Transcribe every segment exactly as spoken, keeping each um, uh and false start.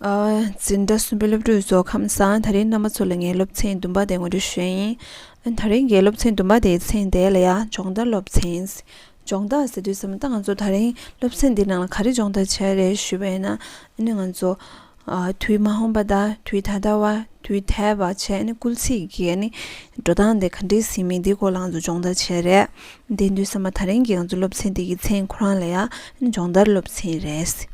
ཨ། འཛིན་གྲྭ་གསུམ་པའི་སློབ་ཕྲུག་ཚོ་ཁམས་བཟང་། དེ་རིང་རྣམ་པ་ཚོ་ལ་ངས་སློབ་ཚན་བདུན་པ་དེ་ངོ་སྤྲོད་ཞུ་ཡ་ཡིན། ཨ། དེ་རིང་གི་སློབ་ཚན་བདུན་པ་དེའི་མཚན་དེ་ལ་ཡ་སྦྱོང་བརྡར་སློབ་ཚན། སྦྱོང་བརྡར་ཟེར་དུས་ཙམ་ད་ང་ཚོ་དེ་རིང་སློབ་ཚན་འདི་ནང་ལ་ག་རེ་སྦྱོང་བརྡར་བྱས་རེད་ཞུས་པ་ཡིན་ན། ཨ་ནི་ང་ཚོ་ཨ། དུས་མ་འོངས་པ་དང་དུས་ད་ལྟ་བ། དུས་འདས་པ་བྱས། ཨ་ནི་སྐུལ་ཚིག་གི་ཨ་ནི་འགྲོ་སྟངས་དེ་ག་འདྲས་ཟིན་མིན་འདི་སྐོར་ལ་ང་ཚོ་སྦྱོང་བརྡར་བྱས་རེད། དེ་དུས་ཙམ་པ་ད་རིང་གི་ང་ཚོ་སློབ་ཚན་འདི་གི་མཚན་ཁོ་རང་ལ་ཡ་ཨ་ནི་སྦྱོང་བརྡར་སློབ་ཚན་རེད།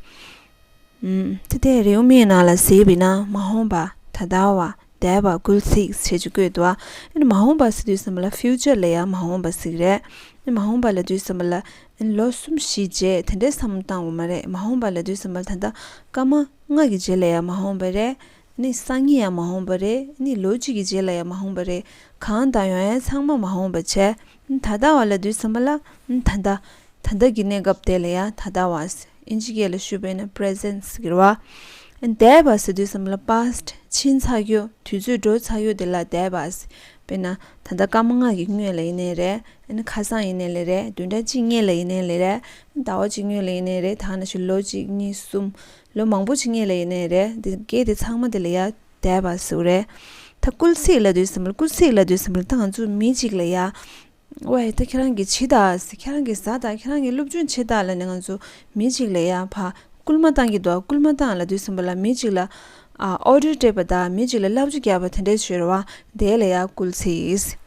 ཨུམ། དེ་དེ་རེའུ་མིག་ནང་ལ་གཟིགས་པ་ཡིན་ན། མ་འོངས་པ། ད་ལྟ་བ། འདས་པ། སྐུལ་ཚིག་བྱས་ཅིག་བཀོད་འདུག་ཨ་ནི་མ་འོངས་པ་ཟེར་དུས་ཙམ་པ་ལ་ཕིའུ་ཅར་ལ་ཡ་མ་འོངས་པ་ཟེར་གི་རེད། ཨ་ནི་མ་འོངས་པ་ལབ་དུས་ཙམ་པ་ལ་ཨ་ནི་ལོ་གསུམ་བཞི་རྗེས་དེ་འདྲའི་བསམ་བློ་བཏང་བ་མ་རེད། མ་འོངས་པ་ལབ་དུས་ཙམ་པ་ལ་ད་ལྟ་སྐར་མ་ལྔ་གི་རྗེས་ལ་ཡ་མ་འོངས་པ་རེད། ཨ་ནི་སང་ཉིན་ཡ་མ་འོངས་པ་རེད། ཨ་ནི་ལོ་གཅིག་གི་རྗེས་ལ་ཡ་མ་འོངས་པ་རེད། གང་ལྟར་ཡོང་ཡ་ཚང་མ་མ་འོངས་པ་བྱས། ཨ་ནི་ད་ལྟ་བ་ལབ་དུས་ཙམ་པ་ལ་ཨ་ནི་ད་ལྟ། ད་ལྟ་གི་གནས་སྐབས་དེ་ལ་ཡ་ད་ལྟ་བ། ཨིན་ཇི་སྐད་ལ་ཞུས་པ་ཡིན་ན་པི་རེ་ཟེན་ཊི་ཟེར་གི་རེད་བ། ཨ་ནི་འདས་པ་ཟེར་དུས་ཙམ་པ་ལ་པཱ་སི་ཊི། ཕྱིན་ཚར་རྒྱུ། དུས་ཚོད་འགྲོ་ཚར་རྒྱུ་དེ་ལ་འདས་པ་ཟེར། དཔེར་ན་ད་ལྟ་སྐར་མ་ལྔ་གི་སྔོན་ལ་ཡིན་ནའི་རེད། ཨ་ནི་ཁ་སང་ཡིན་ནའི་ལས་རེད། བདུན་ཕྲག་གཅིག་སྔོན་ལ་ཡིན་ནའི་ལས་རེད། ཟླ་བ་གཅིག་སྔོན་ལ་ཡིན་ནའི་རེད། ད་ནང་བཞིན་ལོ་གཅིག་གཉིས་གསུམ། ལོ་མང་པོ་ཞིག་སྔོན་ལ་ཡིན་ནའི་རེད། འདི་སྐད་དེ་ཚང་མ་དེ་ལ་ཡ་འདས་པ་ཟེར་གི་རེད། ད་སྐུལ་ཚིག་ལབ་དུས་ཙམ་པ་ལ། སྐུལ་ཚིག་ལབ་དུས་ཙམ་པ་ལ་ད་ང་ཚོ་མི་གཅིག་ལ་ཡ། ཝེ། ད་ཁྱེད་རང་གིས་བྱེད་དང་ཟེར། ཁྱེད་རང་གིས་ཟ་དང་། ཁྱེད་རང་གིས་སློབ་སྦྱོང་བྱེད་དང་ལབ་ནས་ང་ཚོ་མི་གཅིག་ལ་ཡ་ཕར་སྐུལ་མ་བཏང་གི་འདུག་སྐུལ་མ་བཏང་ལབ་དུས་ཙམ་པ་ལ་མི་གཅིག་ལ་ཨ། ཨོ་ཌར་སྤྲད་པ་དང་མི་གཅིག་ལ་བསླབ་བྱ་རྒྱག་པ་དེ་འདྲས་ཞིག་རེད་བ། དེ་ལ་ཡ་སྐུལ་ཚིག།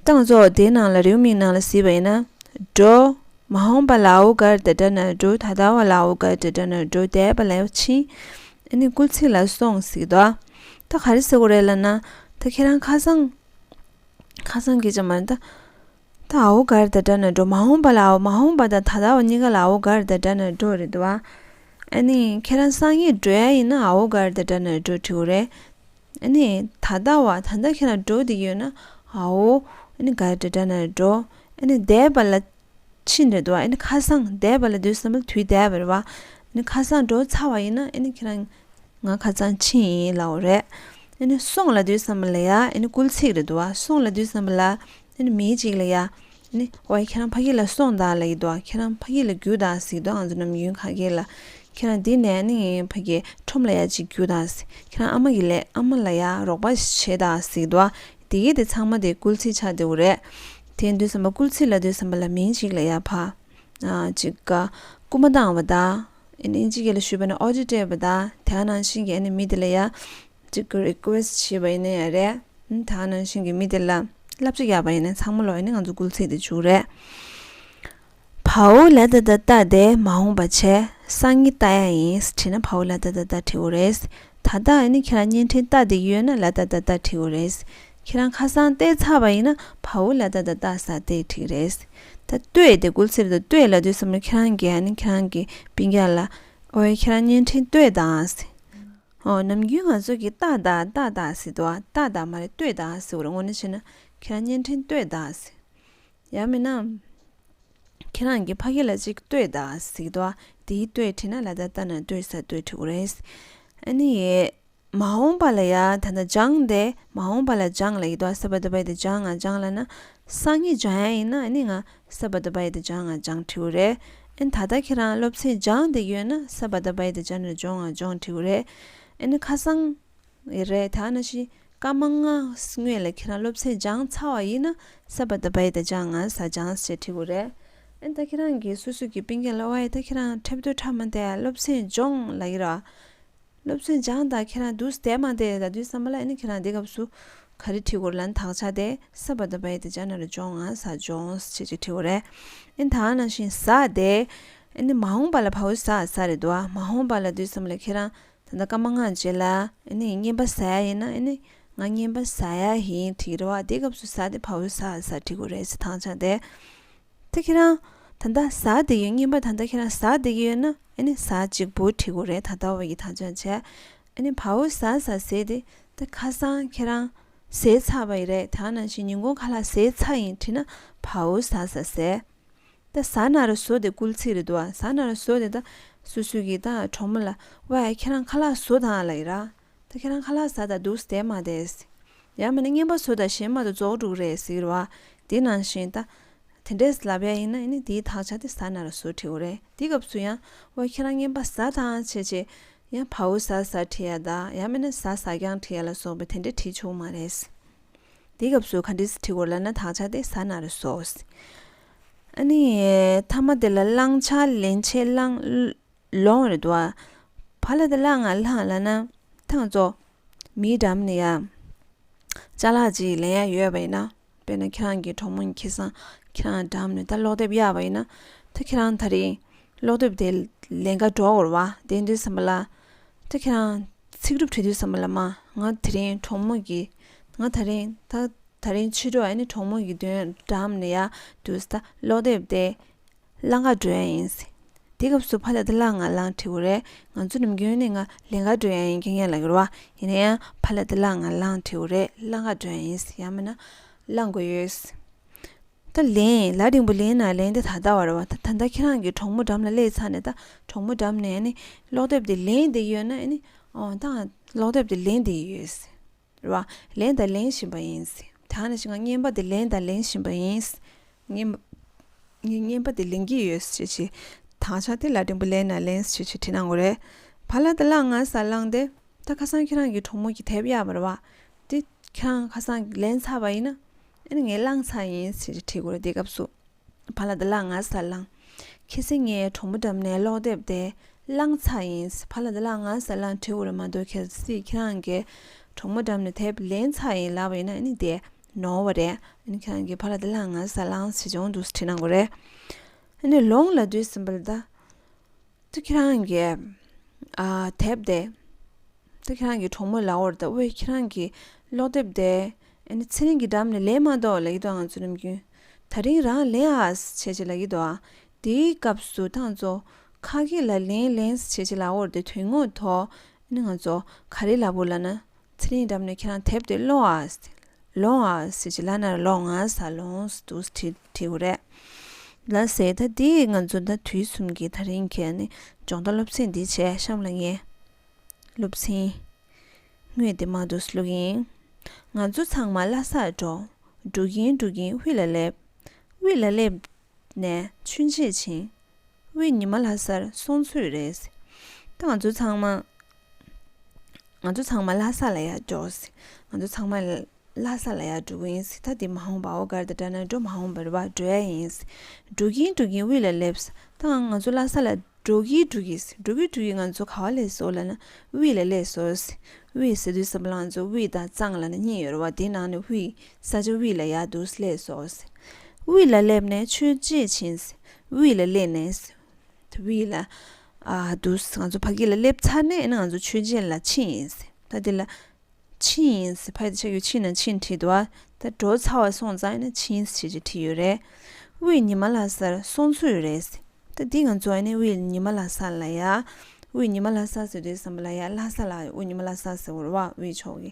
ད་ང་ཚོ་དེའི་ནང་ལ་རེའུ་མིག་ནང་ལ་གཟིགས་པ་ཡིན་ན། འགྲོ། མ་འོངས་པ་ལ་འའོ་གར་ད་དྲ་ན་འགྲོ། ད་ལྟ་བ་ལ་འའོ་གར་ད་དྲ་ན་འགྲོ། འདས་པ་ལ་ཕྱིན། ཨ་ནི་སྐུལ་ཚིག་ལ་སོང་ཟེར་གི་འདུག་ད་ག་རེ་ཟེར་དགོས་རེད་ལབ་ན། ད་ཁྱེད་རང་ཁ་སང་། ཁ་སང་སྐད་ཆ་མ་རེད་ད། ད་འའོ་གར་ད་དྲ་ན་འགྲོ། མ་འོངས་པ་ལ་འའོ། མ་འོངས་པ་དང་ད་ལྟ་བ་གཉིས་ཀ་ལ་འའོ་གར་ད་དྲ་ན་འགྲོ་རེད་འདུག་བ། ཨ་ནི་ཁྱེད་རང་སང་ཉིན་འགྲོ་ཡ་ཡིན་ན་འའོ་གར་ད་དྲ་ན་འགྲོ་བྲིས་དགོས་རེད། ཨ་ནི་ད་ལྟ་བ། ད་ལྟ་ཁྱེད་རང་འགྲོ་བསྡད་ཀྱི་ཡོད་ན་འའོ། ཨ་ནི་གར་ད་དྲ་ན་འགྲོ། ཨ་ནི་འདས་པ་ལ་ཕྱིན་རེད་འདུག་ཨ་ནི་ཁ་སང་འདས་པ་ལབ་དུས་ཙམ་པ་ལ་དུས་འདས་པ་རེད་བ། ཨ་ནི་ཁ་སང་འགྲོ་ཚར་བ་ཡིན་ན་ཨ་ནི་ཁྱེད་རང་ང་ཁ་སང་ཕྱིན་ཡིན་ལབ་དགོས་རེད། ཨ་ནི་སོང་ལབ་དུས་ཙམ་པ་ལ་ཡ་ཨ་ནི་སྐུལ་ཚིག་རེད་འདུག་བ། སོང་ལབ་དུས་ཙམ་པ་ལ་ཨ་ནི་མི་གཅིག་ལ་ཡ་ཨ་ནི་ཝེ། ཁྱེད་རང་ཕ་གི་ལ་སོང་དང་ལབ་ཀྱི་འདུག་ཁྱེད་རང་ཕ་གི་ལ་རྒྱུགས་དང་ཟེར་གྱི་འདུག་ང་ཚོ་ནམ་རྒྱུན་ཁ་སྐད་ལ། ཁྱེད་རང་འདི་ནས་ཨ་ནི་ཕ་གི་ཁྲོམ་ལ་ཡ་ཅིག་རྒྱུགས་དང་ཟེར། ཁྱེད་རང་ཨ་མ་གི་ལས། ཨ་མ་ལ་ཡ་རོགས་པ་བྱེད་དང་ཟེར་གྱི་འདུག་དེ་གི་དེ་ཚང་མ་དེ་སྐུལ་ཚིག་ཆགས་བསྡད་ཡོད་རེད། དེ་ཡིན་དུས་ཙམ་པ་སྐུལ་ཚིག་ལབ་དུས་ཙམ་པ་ལ་མི་གཅིག་ལ་ཡ་ཕར། ཨ། ཅིག་ག་སྐུལ་མ་བཏང་བ་དང་། ཨ་ནི་ཨིན་ཇི་སྐད་ལ་ཞུས་པ་ན་ཨོ་ཌར་སྤྲད་པ་དང་། དེ་ནང་བཞིན་གྱི་ཨ་ནི་མི་དེ་ལ་ཡ་ཅིག་ག་རི་ཀུ་ཨེ་སི་ཊི་བྱས་པ་ཡིན་ན་ཡང་རེད། ཨ་ནི་དེ་ནང་བཞིན་གྱི་མི་དེ་ལ་བསླབ་བྱ་རྒྱག་པ་ཡིན་ན་ཚང་མ་ལོ་ཨ་ནི་ང་ཚོ་སྐུལ་ཚིག་དེ་འཇུག་རེད། བའོ་ལ་ད་བཏགས་ཏ་དེ་མ་འོངས་པ་བྱས། སང་ཉིན་བཏགས་ཡ་ཡིན་བྲིས་ན་བའོ་ལ་ད་བཏགས་ཏ་བྲིས་དགོས་རེད། ད་ལྟ་ཨ་ནི་ཁྱེད་རང་བརྙན་འཕྲིན་ལྟ་བསྡད་ཀྱི་ཡོད་ན་ལ་ད་བཏགས་ལྟ་བྲིས་དགོས་རེད། ཁྱེད་རང་ཁ་སང་བལྟས་ཚར་བ་ཡིན་ན་བའོ་ལ་ད་བཏགས་ལྟ་ས་བལྟས་བྲིས་རེད། ད་ལྟོས་དེ་སྐུལ་ཚིག་རེད། ལྟོས་ལབ་དུས་ཙམ་ལ་ཁྱེད་རང་གིས་ཨ་ནི་ཁྱེད་རང་གི་སྤུན་ཀྱག་ལ། ཨོའི་ཁྱེད་རང་བརྙན་འཕྲིན་ལྟོས་དང་ཟེར། ཨོ་ནམ་རྒྱུན་ང་ཚོ་གིས་ལྟ་དང་ལྟ་དང་ཟེར་འདུག་ཨ། ལྟ་དང་མ་རེད། ལྟོས་དང་ཟེར་བ་རེད། དངོས་གནས་བྱས་ན་ཁྱེད་རང་བརྙན་འཕྲིན་ལྟོས་དང་ཟེར། ཡང་མིན་ན། ཁྱེད་རང་གིས་ཕ་གི་ལ་ཅིག་ལྟོས་དང་ཟེར་གྱི་འདུག་ཨ། དེའི་ལྟོས་བྲིས་ན་ལ་ད་ལྟ་ན་ལྟོས་ས་ལྟོས་བྲིས་དགོས་རེད། ཨ་ནི་ཡེ། མ་འོངས་པ་ལ་ཡ་ད་ལྟ་སྦྱངས་ཏེ་མ་འོངས་པ་ལ་སྦྱངས་ལབ་ཀྱི་འདུག་ཨ། ས་བ་ད་བ་ཡ་ད་སྦྱངས། ང་སྦྱངས་ལབ་ན། སང་ཉིན་སྦྱང་ཡ་ཡིན་ན་ཨ་ནི་ང་ས་བ་ད་བ་ཡ་ད་སྦྱང་། ང་སྦྱངས་བྲིས་དགོས་རེད། ཨ་ནི་ད་ལྟ་ཁྱེད་རང་སློབ་ཚན་སྦྱངས་བསྡད་ཀྱི་ཡོད་ན་ས་བ་ད་བ་ཡ་ད་སྦྱངས་ན་སྦྱོང་། ང་སྦྱོང་བྲིས་དགོས་རེད། ཨ་ནི་ཁ་སང་ཡི་རེད། ད་ནང་བཞིན་སྐར་མ་ལྔ་སྔོན་ལ་ཁྱེད་རང་སློབ་ཚན་སྦྱངས་ཚར་བ་ཡིན་ན་ས་བ་ད་བ་ཡ་ད་སྦྱངས། ང་ས་སྦྱངས་ཞེས་བྲིས་དགོས་རེད། ཨ་ནི་ད་ཁྱེད་རང་གིས་སོ་སོ་གི་སྤུན་ཀྱག་ལ་ཝའི་ད་ཁྱེད་རང་འཁྲབ་སྟོན་འཁྲབ་མ་བསྡད་ཨ། སློབ་ཚན་སྦྱོངས་ལབ་ཀྱི་ར། སློབ་ཚན་སྦྱངས་དང་ཁྱེད་རང་འདུག་སེ་བསྡད་མ་བསྡད་ལབ་དུས་ཙམ་པ་ལ་ཨ་ནི་ཁྱེད་རང་འདི་སྐབས་སུ་ག་རེ་བྲིས་དགོས་རེད་ལབ་ན། དག་ཆ་དེ་ས་བ་ད་བ་ཡ་ད་སྦྱངས་ན་ར་སྦྱོང་། ང་ས་སྦྱོངས་ཞེས་ཅིག་བྲིས་དགོས་རེད། ཨ་ནི་ད་ནང་བཞིན་ཟ་དེ་ཨ་ནི་མ་འོངས་པ་ལ་བའོ་ཟ་ཟ་རེད་འདུག་ཨ། མ་འོངས་པ་ལབ་དུས་ཙམ་ལ་ཁྱེད་རང་ད་ལྟ་སྐར་མ་ལྔ་རྗེས་ལ་ཨ་ནི་བརྔན་པ་ཟ་ཡ་ཡིན་ན་ཨ་ནི་ང་བརྔན་པ་ཟ་ཡ་ཡིན་བྲིས་ཀྱི་རེད་བ། དེ་སྐབས་སུ་ཟ་དེ་བའོ་ཟ་ཟ་བྲིས་དགོས་རེད་ཟེར། དག་ཆ་དེ། ད་ཁྱེད་རང་ད་ལྟ་ཟ་བསྡད་ཡོད། བརྔན་པ་ད་ལྟ་ཁྱེད་རང་ཟ་བསྡད་ཀྱི་ཡོད་ན་ཨ་ནི་ཟ་གཅིག་པུ་བྲིས་དགོས་རེད། ད་ལྟ་བ་ཡི་དག་ཆ་བྱས། ཨ་ནི་བའོ་ཟ་ཟ་ཟེར་དེ་ད་ཁ་སང་ཁྱེད་རང་ཟས་ཚར་བ་ཡི་རེད། ད་ནང་བཞིན་ཉིན་གུང་ཁ་ལག་ཟས་ཚར་ཡིན་བྲིས་ན་བའོ་ཟ་ཟ་ཟེར། ད་ཟ་ན་ར་ཟོ་དེ་སྐུལ་ཚིག་རེད་འདུག་ཨ། ཟ་ན་ར་ཟོ་དེ་ད་སོ་སོ་གི་ད་གྲོགས་མོ་ལ་ཝའི་ཁྱེད་རང་ཁ་ལག་ཟོ་དང་ལབ་ཡི་ར། ད་ཁྱེད་རང་ཁ་ལག་ཟ་དང་འདུག་སེ་བསྡད་མ་བསྡད་ཟེར། ཡང་མིན་ན་བརྔན་པ་ཟོ་དང་གཞན་མ་དང་རྫོགས་འགྲོ་གི་རེད་ཟེར་གྱི་རེད་བ། དེ་ནང་བཞིན་ད། དེ་འདྲས་ལབ་ཡ་ཡིན་ན་ཨ་ནི་དེའི་དག་ཆ་དེ་ཟ་ན་ར་ཟོ་བྲིས་དགོས་རེད། དེ་སྐབས་སུ་ཡང་ཝའི་ཁྱེད་རང་བརྔན་པ་ཟ་དང་བྱས་བྱས། ཡང་བའུ་ཟ་ཟ་བྲིས་ཡ་དང་ཡང་མིན་ན་ཟ་ཟ་རྐྱང་བྲིས་ཡ་ལ་སོགས་པའི་དེ་འདྲ་བྲིས་ཆོག་མ་རེད། དེའི་སྐབས་སུ་ག་འདྲས་བྲིས་དགོས་ལབ་ན་དག་ཆ་དེ་ཟ་ན་རེ་སོ། ཨ་ནི་མཐའ་མ་དེ་ལ་བླང་བྱ་ལེན་བྱེད་བླང་ལོང་རེད་འདུག་ཨ། བ་ལ་དེ་བླ་ང་བླང་ལབ་ན་ཐང་ཙོ་མིའི་འགྲམ་ནས་ཡ། ཅ་ལག་ཅིག་ལེན་ཡ་ཡོད་པ་ཡིན་ན། དཔེར་ན་ཁྱེད་རང་གི་གྲོགས་མོ་ཁེ་སང་ཁྱེད་རང་འགྲམ་ནས་ད་ཀློག་དེབ་གཡར་བ་ཡིན་ན། ད་ཁྱེད་རང་ད་རིང་ཀློག་དེབ་དེ་ལེན་ག་འགྲོ་དགོས་རེད་བ། དེ་དུས་ཙམ་པ་ལ། ད་ཁྱེད་རང་ཚིག་གྲུབ་བྲིས་དུས་ཙམ་པ་ལ་མ། ང་དེ་རིང་གྲོགས་མོ་གི། ང་ད་རིང་ད་ད་རིང་ཕྱི་དྲོ་ཨ་ནི་གྲོགས་མོ་གི་མདུན་འགྲམ་ནས་ཡ་དུས་ད་ཀློག་དེབ་དེ། བླང་ག་འགྲོ་ཡ་ཡིན། དེ་སྐབས་སུ་བ་ལ་དེ་བླ་ང་བླང་བྲིས་དགོས་རེད། ང་ཚོ་ནམ་རྒྱུན་ནས་ང་ལེན་ག་འགྲོ་ཡ་ཡིན་ཁྱེད་ངན་ལབ་ཀྱི་རེད་བ། ཡིན་ན་ཡང་བ་ལ་དེ་བླ་ང་བླང་བྲིས་དགོས་རེད། བླང་ག་འགྲོ་ཡ་ཡིན་ཡང་མིན་ན་བླང་དགོས་ཡོད། ད་ལན་ལ་འབྲིང་པོ་ལན་ན་ལན་དེ་ད་ལྟ་བ་རེད་བ། ད་ད་ལྟ་ཁྱེད་རང་གི་གྲོགས་མོ་འགྲམ་ལ་སླེབས་ཚར་ནས་ད་གྲོགས་མོ་འགྲམ་ནས་ནི་ཀློག་དེབ་དེ་ལེན་བསྡད་ཡོད་ན་ནི་ཨོ་ད་ཀློག་དེབ་དེ་ལེན་བསྡད་ཡོད། རེད་བ། ལེན་དང་ལེན་བཞིན་པ་ཡིན། ད་ནི་ཞིག་ང་རྔན་པ་དེ་ལེན་དང་ལེན་བཞིན་པ་ཡིན། རྔན་ངའི་རྔན་པ་དེ་ལེན་གྱི་ཡོད་ཞེས་བྱས། དག་ཆ་དེ་ལ་འབྲིང་པོ་ལེན་ན་ལེན་ཞེས་བྱས་བྲིས་གནང་དགོས་རེད། བ་ལ་དེ་བླ་ང་ཟ་བླང་དེ། ད་ཁ་སང་ཁྱེད་རང་གི་གྲོགས་མོ་གི་དེབ་གཡར་བ་རེད་བ། དེ་ཁྱེད་རང་ཁ་སང་ལེན་ཚར་བ་ཡིན་ན། ཨ་ནི་ངས་བླངས་ཚར་ཡིན་ཞེས་བྱས་བྲིས་དགོས་རེད་དེ་སྐབས་སུ། བ་ལ་དེ་བླ་ང་ཟ་བླང་། ཁ་སང་ངས་གྲོགས་མོ་འགྲམ་ནས་ཀློག་དེབ་དེ་བླངས་ཚར་ཡིན། བ་ལ་དེ་བླ་ང་ཟ་བླང་བྲིས་དགོས་རེད་མ་གཏོགས་གལ་སྲིད་ཁྱེད་རང་གིས་གྲོགས་མོ་འགྲམ་ནས་དེབ་ལེན་ཚར་ཡིན་ལབ་པ་ཡིན་ན་ཨ་ནི་དེ་ནོར་བ་རེད། ཨ་ནི་ཁྱེད་རང་གིས་བ་ལ་དེ་བླ་ང་ཟ་བླང་ཞེས་བྱུང་འདུག་བྲིས་གནང་དགོས་རེད། ཨ་ནི་ལོང་ལབ་དུས་ཙམ་པ་ལ་ད། ད་ཁྱེད་རང་གིས་ཨ་དེབ་དེ། ད་ཁྱེད་རང་གི་གྲོགས་མོ་ལབ་དགོས་རེད་ད། ཝེ་ཁྱེད་རང་གི་ཀློག་དེབ་དེ། ཨ་ནི་ཚེ་རིང་གི་འགྲམ་ནས་ལེན་མ་གཏོགས་ལབ་ཀྱི་འདུག་ང་ཚོ་ནམ་རྒྱུན། ད་རིང་རང་ལེན་ཨ་བྱས་བྱས་ལབ་ཀྱི་འདུག་ཨ། དེའི་སྐབས་སུ་ཐང་ཚོ་ཁ་སྐད་ལ་ལེན་ལེན་བྱས་བྱས་ལབ་དགོས་རེད་དེ་དོན་དངོས་ཐོག་ཨ་ནི་ང་ཚོ་ག་རེ་ལབ་དགོས་ལབ་ན། ཚེ་རིང་འགྲམ་ནས་ཁྱེད་རང་དེབ་དེ་ཀློག་ཨ། ལོང་ཨ་ཟེར་གྱི་ལབ་ན་ལོང་ང་ཟ་ལོང་འདུག་བྲིས་བྲིས་དགོས་རེད། ལ་ཟེར་ད་འདི་ང་ཚོ་ད་དུས་གསུམ་གྱི་ད་རིང་གི་ནི་སྦྱོང་བརྡར་སློབ་ཚན་འདི་བྱས་གཤམ་ལ་ངས་སློབ་ཚན་དངོས་དེ་མ་འདུག་བླུག་ཡིན། ང་ཚོ་ཚང་མ་ལྷ་སར་འགྲོ། འགྲོ་གིན་འགྲོ་གིན་དབུས་ལ་སླེབས། དབུས་ལ་སླེབས། ནས་མཆོད་མཇལ་ཕྱིན། དབུས་ཉི་མ་ལྷ་སར་སོང་ཚུལ་རེད། ད་ང་ཚོ་ཚང་མ། ང་ཚོ་ཚང་མ་ལྷ་ས་ལ་ཡར་འགྲོ། ང་ཚོ་ཚང་མ་ལྷ་ས་ལ་ཡར་འགྲོ་གི་ཡིན། ད་དེ་མ་འོངས་པ་འོ་གར་དང་འདྲ་ན་འགྲོ་མ་འོངས་པ་རེད་བ། འགྲོ་ཡ་ཡིན། འགྲོ་གིན་འགྲོ་གིན་དབུས་ལ་སླེབས། ད་ང་ཚོ་ལྷ་ས་ལ་འགྲོ་གིན་འགྲོ་གིན་འགྲོ་གིན་འགྲོ་གིན་ང་ཚོ་ག་བ་སླེབས་སོང་ལབ་ན་དབུས་ལ་སླེབས་སོང་། དབུས་ཟེར་དུས་ཙམ་པ་ལ་ང་ཚོ་དབུས་དང་གཙང་ལབ་ན་གཉིས་ཡོད་རེད་བ། དེའི་ནང་ནས་དབུས། ས་ཆ་དབུས་ལ་ཡར་འདུག་སླེབས་སོང་། དབུས་ལ་སླེབས་ནས་མཆོད་མཇལ་ཕྱིན། དབུས་ལ་སླེབས་ནས། དབུས་ལ། ཨ་འདུག་ང་ཚོ་ཕ་གི་ལ་སླེབས་ཚར་ནས་ཨ་ནི་ང་ཚོ་མཆོད་མཇལ་ལ་ཕྱིན་ཡིན། ད་དེ་ལ། ཕྱིན་ཡིན། ཕ་གི་ཆ་གི་ཕྱིན་ན་ཕྱིན་བྲིས་འདུག་ཨ། ད་འགྲོ་ཚར་བ་སོང་ཙང་ཨ་ནི་ཕྱིན་ཞེས་ཀྱི་བྲིས་ཡོད་རེད། དབུས་ཉི་མ་ལྷ་སར་སོང་ཚུལ་རེད། ད་འདི་ང་ཚོ་ཨ་ནི་དབུས་ཉི་མ་ལྷ་ས་ལ་ཡ། དབུས་ཉི་མ་ལྷ་ས་ཟེར་དུས་ཙམ་པ་ལ་ཡ་ལྷ་ས་ལ་དབུས་ཉི་མ་ལྷ་ས་ཟེར་བ་རེད་བ། དབུས་ཕྱོགས་ཀྱི།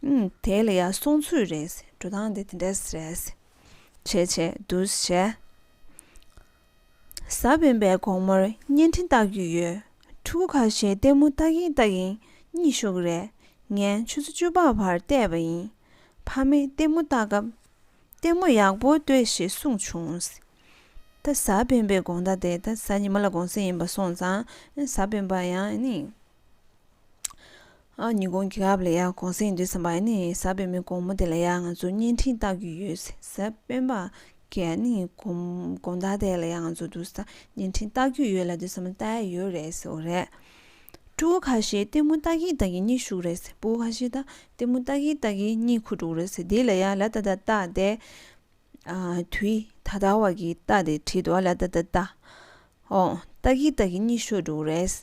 ཨུམ་དེ་ལ་ཡ་སོང་ཚུལ་རེད། འགྲོ་སྟངས་དེ་དེ་འདྲས་རེད། བྱས་བྱས་འདུག་བྱས། གཟའ་སྤེན་པའི་དགོང་མོར་བརྙན་འཕྲིན་ལྟ་རྒྱུ་ཡོད། ཕྲུ་གུ་ཁ་ཤས་ལྟད་མོ་ལྟ་གིན་ལྟ་གིན་གཉིད་ཤོར་གི་རེད། ངས་ཆུ་ཚོད་བཅུ་པ་བར་བལྟས་པ་ཡིན། ཕ་མས་ལྟད་མོ་ལྟ་སྐབས། ལྟད་མོ་ཡག་པོ་ལྟོས་ཞེས་གསུངས་བྱུང་། ད་གཟའ་སྤེན་པའི་དགོང་དག་དེ་ད་གཟའ་ཉི་མ་ལ་དགོང་ཟས་ཡིན་པ་སོང་ཙང་། གཟའ་སྤེན་པ་ཡང་ནི། ཨ་ཉིན་གུང་གི་སྐབས་ལ་ཡ་གུང་སེང་དུས་ཙམ་པ་ནི་གཟའ་སྤེན་པའི་དགོང་མོ་དེ་ལ་ཡ་ང་ཚོ་བརྙན་འཕྲིན་ལྟ་རྒྱུ་ཡོད་ཟེར། གཟའ་སྤེན་པ་གི་ནི་དགོང་དགོང་དག་དེ་ལ་ཡ་ང་ཚོ་འདུག་ས་བརྙན་འཕྲིན་ལྟ་རྒྱུ་ཡོད་ལབ་དུས་ཙམ་པ་ལྟ་ཡ་ཡོད་རེད་ཟེར་བ་རེད། ཕྲུ་གུ་ཁ་ཤས་ལྟད་མོ་ལྟ་གིན་ལྟ་གིན་གཉིད་ཤོར་རེད་ཟེར། ཕྲུ་གུ་ཁ་ཤས་ད་ལྟད་མོ་ལྟ་གིན་ལྟ་གིན་གཉིད་ཁུག་འགྲོ་གི་རེད་ཟེར། དེ་ལ་ཡ་ལ་ད་ད་ལྟ་དེ། ཨ་དུས་ད་ལྟ་བ་གི་རྟགས་དེ་བྲིས་འདུག་ལ་ད་ད་ལྟ། ཨོ། ལྟ་གི་ལྟ་གི་གཉིད་ཤོར་འགྲོ་གི་རེད།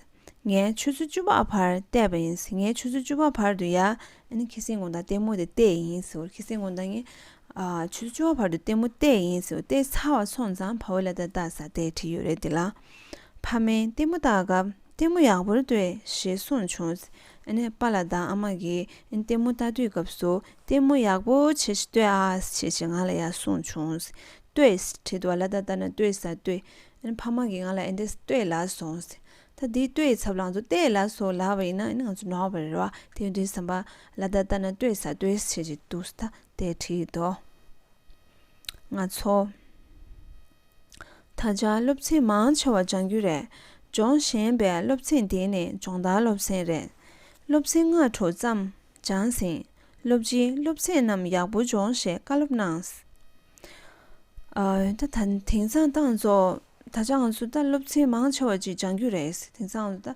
ངས་ཆུ་ཚོད་བཅུ་པ་བར་བལྟས་པ་ཡིན། ངས་ཆུ་ཚོད་བཅུ་པ་བར་དུ་ཡ། ཨ་ནི་ཁ་སང་དགོང་དག་ལྟད་མོ་དེ་བལྟས་ཡིན་ཟེར། ཁ་སང་དགོང་དག་ངས། ཨ་ཆུ་ཚོད་བཅུ་པ་བར་དུ་ལྟད་མོ་བལྟས་ཡིན་ཟེར། བལྟས་ཚར་བ་སོང་ཙང་ཕ་བོ་ལ་ད་ལྟ་ས་དེ་བྲིས་ཡོད་རེད་དེ་ལ། ཕ་མས་ལྟད་མོ་ལྟ་སྐབས། ལྟད་མོ་ཡག་པོ་རེད་ལྟོས་ཞེས་གསུངས་བྱུང་། ཨ་ནི་པཱ་ལགས་དང་ཨ་མ་གིས་ཨ་ནི་ལྟད་མོ་ལྟ་དུས་སྐབས་སུ་ལྟད་མོ་ཡག་པོ་བྱས་ཤིག་ལྟོས་ཨ་ཞེས་ཞེས་ང་ལ་ཡར་གསུངས་བྱུང་། ལྟོས་བྲིས་འདུག་ལ་ད་ལྟ་ན་ལྟོས་ས་ལྟོས། ཨ་ནི་ཕ་མ་གིས་ང་ལ་ཨེ་འདྲས་ལྟོས་ལབ་སོང་། ད་འདི་ལྟོས་ཚབ་ལ་ང་ཚོ་བལྟས་ལབ་སོང་ལབ་པ་ཡིན་ན་ཨ་ནི་ང་ཚོ་ནོར་བ་རེད་བ། དེ་དུས་ཙམ་པ་ལ་ད་ལྟ་ན་ལྟོས་ས་ལྟོས་བྱས་ཅིག་འདུག་ད་དེ་བྲིས་འདུག་ང་ཚོ། ད་ཆ་སློབ་ཚན་མང་ཆེ་བ་སྦྱང་རྒྱུ་རེད། སྦྱོང་ཞན་པའི་སློབ་ཚན་འདི་ནི་སྦྱོང་བརྡར་སློབ་ཚན་རེད། སློབ་ཚན་ལྔ་དྲུག་ཙམ་སྦྱངས་ཟིན། སློབ་སྤྱིའི་སློབ་ཚན་རྣམས་ཡག་པོ་སྦྱོངས་ཞེས་བཀའ་སློབ་གནང་། ཨ། ད་ད་དེང་སང་ཏང་ཚོ་ད་ཆ་ང་ཚོ་ད་སློབ་ཚན་མང་ཆེ་བ་ཅིག་སྦྱང་རྒྱུ་རེད། དེང་སང་ད་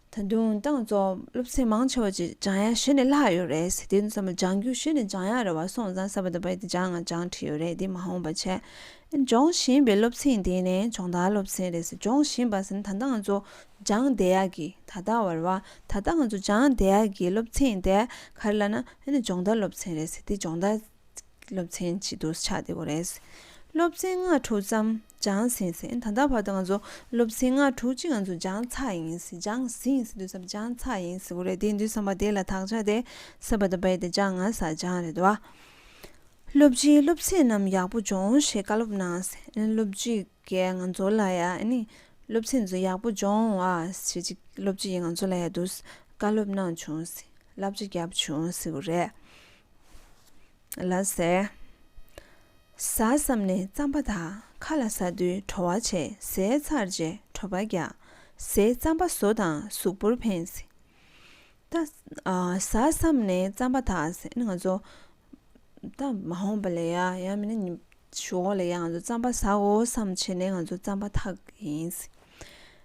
ད་དུང་ཏང་ཚོ་སློབ་ཚན་མང་ཆེ་བ་ཅིག་སྦྱང་ཡ་གཞི་ནས་ལྷག་ཡོད་རེད། དེ་ཚོ་ཚང་མ་སྦྱང་རྒྱུ་གཞི་ནས་སྦྱང་ཡ་རེད་བ། སོང་ཙང་ས་བ་ད་བ་དེ་སྦྱང་ང་སྦྱང་བྲིས་ཡོད་རེད། དེ་མ་འོངས་པ་བྱས། སྦྱོང་བཞིན་པའི་སློབ་ཚན་དེ་ནི་སྦྱོང་བརྡར་སློབ་ཚན་རེད་ཟེར། སྦྱོང་བཞིན་པ་ཟེར་ན་ད་ལྟ་ང་ཚོ་སྦྱང་བསྡད་ཡག་གི་ད་ལྟ་བར་བ་ད་ལྟ་ང་ཚོ་སྦྱང་བསྡད་ཡག་གི་སློབ་ཚན་དེ་ག་རེ་ལབ་ན་ཨ་ནི་སྦྱོང་བརྡར་སློབ་ཚན་རེད་ཟེར། དེ་སྦྱོང་བརྡར་སློབ་ཚན་ཅིག་ཏུ་ཆགས་བསྡད་ཡོད་རེད། སློབ་ཚན་ལྔ་དྲུག་ཙམ་སྦྱངས་ཟིན་ཟེར། ད་ལྟ་བར་དུ་ང་ཚོ་སློབ་ཚན་ལྔ་དྲུག་ཅིག་ང་ཚོ་སྦྱངས་ཚར་ཡིན་ཟེར། སྦྱངས་ཟིན་ཟེར་དུས་ཙམ་སྦྱངས་ཚར་ཡིན་ཟེར་དགོས་རེད། དེ་ཡིན་དུས་ཙམ་པ་དེ་ལ་དག་ཆ་དེ་ས་བ་ད་བ་དེ་སྦྱང་ང་ས་སྦྱང་རེད་དོ། སློབ་སྤྱིའི་སློབ་ཚན་རྣམས་ཡག་པོ་སྦྱོངས་ཞེས་བཀའ་སློབ་གནང་ཟེར། ཨ་ནི་སློབ་སྤྱི་གིས་ང་ཚོ་ལ་ཡ་ཨ་ནི་སློབ་ཚན་ཚོ་ཡག་པོ་སྦྱོངས་ཨ་ཞེས་ཅིག་སློབ་སྤྱི་གིས་ང་ཚོ་ལ་ཡ་འདུག་བཀའ་སློབ་གནང་བྱུང་ཟེར། བསླབ་བྱ་བརྒྱབ་བྱུང་ཟེར་བ་རེད། ལ་ཟེར། ཟ་བསམ་ནས་རྩམ་པ་དག་ཁ་ལ་ཟ་དུས་བྲོ་བ་ཆེ། ཟས་ཚར་རྗེས་བྲོ་བ་རྒྱག་ཟས་རྩམ་པ་ཟོ་དང་གཟུགས་པོར་ཕན་ཟེར། ད་ཨ་ཟ་བསམ་ནས་རྩམ་པ་དག་ཟེར་ནི་ང་ཚོ་ད་མ་འོངས་པ་ལ་ཡ་ཡང་མིན་ན་ཉི་ཞོགས་ལ་ཡ་ང་ཚོ་རྩམ་པ་ཟ་འོ་བསམ་བྱས་ནས་ང་ཚོ་རྩམ་པ་འཐག་ཡིན་ཟེར།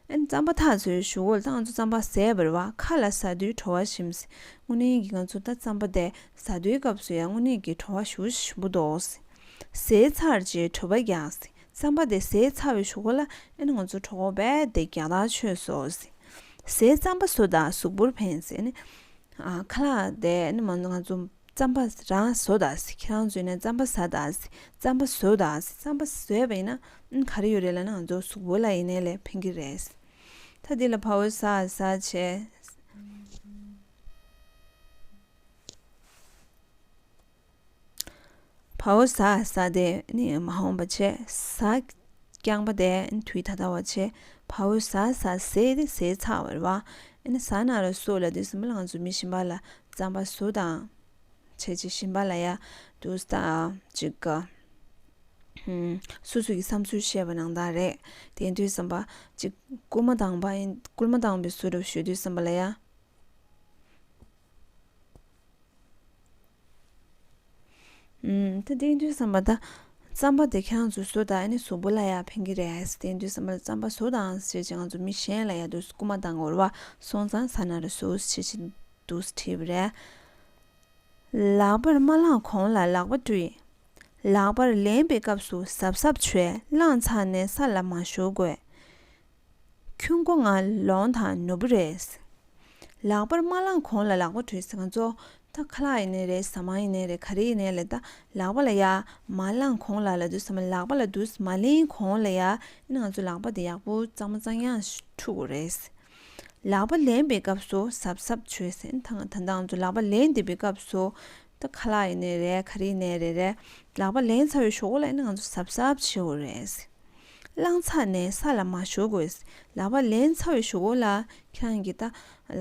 ཨ་ནི་རྩམ་པ་འཐག་ཚོའི་གཞུག་གུ་ལ་ད་ང་ཚོ་རྩམ་པ་ཟས་པ་རེད་བ། ཁ་ལ་ཟ་དུས་བྲོ་བ་ཞིམ་ཟེར། དངོས་གནས་ཀྱི་ང་ཚོ་ད་རྩམ་པ་དེ་ཟ་དུས་སྐབས་སུ་ཡ་དངོས་གནས་ཀྱི་བྲོ་བ་ཞེ་པོ་ཞིམ་པོ་འདུག་ཟེར། ཟས་ཚར་རྗེས་བྲོ་བ་རྒྱག་ཟེར། རྩམ་པ་དེ་ཟས་ཚར་བའི་གཞུག་གུ་ལ་ཨ་ནི་ང་ཚོ་བྲོ་བ་རྦད་དེ་རྒྱག་ཐག་ཆོད་སོང་ཟེར། ཟས་རྩམ་པ་ཟོ་དང་གཟུགས་པོར་ཕན་ཟེར། ཨ་ནི་ཨ་ཁ་ལག་དེ་ཨ་ནི་མ་ང་ཚོ་རྩམ་པ་རང་བཟོ་དང་ཟེར། ཁྱེད་རང་ཚོ་ཡིན་ན་རྩམ་པ་ཟ་དང་ཟེར། རྩམ་པ་བཟོ་དང་ཟེར། རྩམ་པ་བཟོས་པ་ཡིན་ན་ཨ་ནི་ག་རེ་ཡོད་རེད་ལབ་ན་ང་ཚོ་གཟུགས་པོ་ལ་ཡིན་ནའི་ལས་ཕན་གྱི་རེད་ཟེར། ད་འདི་ལ་བའོ་ཟ་ཟ་བྱས། བའོ་ཟ་ཟ་དེ་ནི་མ་འོངས་པ་བྱས། ཟ་རྐྱང་པ་དེ་ནི་དུས་ད་ལྟ་བ་བྱས། བའོ་ཟ་ཟ་ཟས་དེ་ཟས་ཚར་བ་རེད་བ། ཨ་ནི་ཟ་ན་ར་སོ་ལ་དུས་ཙམ་པ་ལ་ང་ཚོ་མི་གཞན་པ་ལ་རྩམ་པ་བཟོ་དང་བྱས་ཅིག་གཞན་པ་ལ་ཡ་དུས་ད་ཅིག་ག་ཧུམ། སོ་སོ་གི་བསམ་ཚུལ་བཤད་པ་ནང་ལྟར་རེད། དེ་དུས་ཙམ་པ་ཅིག་སྐུལ་མ་བཏང་པ་ཡིན། སྐུལ་མ་བཏང་པའི་བཟོ་འདྲ་ཞུ་དུས་ཙམ་པ་ལ་ཡ། ཨུམ། ད་དེ་དུས་ཙམ་པ་ད་རྩམ་པ་དེ་ཁྱེད་རང་ཚོས་བཟོ་དང་ཨ་ནི་གཟུགས་པོ་ལ་ཡ་ཕན་གྱི་རེད། དེ་དུས་ཙམ་པ་ལ་རྩམ་པ་བཟོ་དང་ཟེར་བྱས་ང་ཚོ་མི་གཞན་ལ་ཡ་དུས་སྐུལ་མ་བཏང་དགོས་རེད་བ། སོང་ཙང་ཟ་ན་ར་ཟོ་ཟེར་བྱས་དུས་བྲིས་པ་རེད། ལག་པར་མ་བླངས་གོང་ལ་ལག་པ་བཀྲུས། ལག་པར་ལེན་པའི་སྐབས་སུ་གཟབ་གཟབ་བྱོས། བླངས་ཚར་ནས་ས་ལ་མ་ཞོག་དགོས། ཁྱུང་མགོ་ང་ལོང་དང་ནོར་བུ་རེད། ལག་པར་མ་བླངས་གོང་ལ་ལག་པ་བཀྲུས་ཟེར། ང་ཚོ་ད་ཁ་ལག་ཡིན་ནའི་རེད། ཟ་མ་ཡིན་ནའི་རེད། ག་རེ་ཡིན་ནའི་ལས་ད་ལག་པ་ལ་ཡ་མ་བླངས་གོང་ལ་ལབ་དུས་ཙམ་པ་ལག་པ་ལ་དུས་མ་ལེན་གོང་ལ་ཡ་ཨ་ནི་ང་ཚོ་ལག་པ་དེ་ཡག་པོ་གཙང་མ་གཙང་ཡང་འཁྲུ་དགོས་རེད། ལག་པ་ལེན་པའི་སྐབས་སུ་གཟབ་གཟབ་བྱོས་ཟེར། ད་ད་ལྟ་ང་ཚོ་ལག་པ་ལེན་བསྡད་པའི་སྐབས་སུ་ད་ཁ་ལག་ཡིན་ནའི་རེད། ག་རེ་ཡིན་ནའི་རེད་རེད། ལག་པ་ལེན་ཚར་བའི་གཞུག་གུ་ལ་ཨ་ནི་ང་ཚོ་གཟབ་གཟབ་བྱེད་དགོས་རེད། བླངས་ཚར་ནས་ས་ལ་མ་ཞོག་དགོས། ལག་པ་ལེན་ཚར་བའི་གཞུག་གུ་ལ་ཁྱེད་རང་གིས་ད་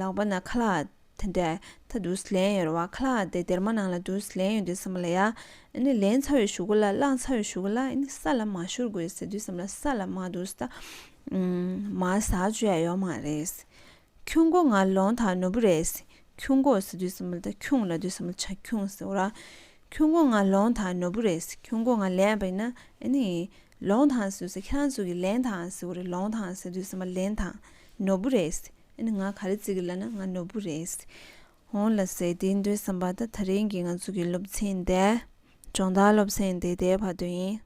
ལག་པ་ན་ཁ་ལག་དེ་འདྲ་ད་དུས་ལེན་ཡོད་རེད་བ། ཁ་ལག་དེ་སྡེར་མ་ནང་ལ་དུས་ལེན་ཡོད་དུས་ཙམ་པ་ལ་ཡ་ཨ་ནི་ལེན་ཚར་བའི་གཞུག་གུ་ལ་བླངས་ཚར་བའི་གཞུག་གུ་ལ་ཨ་ནི་ས་ལ་མ་ཤོར་དགོས་ཟེར་དུས་ཙམ་ལ་ས་ལ་མ་དུས་ད་མ་ཟག་བཅུག་ཡ་ཡོད་མ་རེད། ཁྱུང་མགོ་ང་ལོང་དང་ནོར་བུ་རེད། ཁྱུང་མགོ་ཟེར་དུས་ཙམ་པ་ལ་ད་ཁྱུང་ལབ་དུས་ཙམ་པ་ལ་བྱ་ཁྱུང་ཟེར་བ་ར། ཁྱུང་མགོ་ང་ལོང་དང་ནོར་བུ་རེད། ཁྱུང་མགོ་ང་ལེན་པ་ཡིན་ན་ཨ་ནི་ལོང་དང་ཟེར་དུས་ཙམ་ཁྱེད་རང་ཚོ་གི་ལེན་དང་ཟེར་བ་རེད། ལོང་དང་ཟེར་དུས་ཙམ་པ་ལེན་དང་ནོར་བུ་རེད། ཨ་ནི་ང་ག་རེ་བརྩི་གི་ལབ་ན་ང་ནོར་བུ་རེད། འོང་ལ་ཟེར། དེ་ཡིན་དུས་ཙམ་པ་ད་ད་རིང་གི་ང་ཚོ་གི་སློབ་ཚན་དེ་སྦྱོང་བརྡར་སློབ་ཚན་དེ་དེའི་བར་དུ་ཡིན།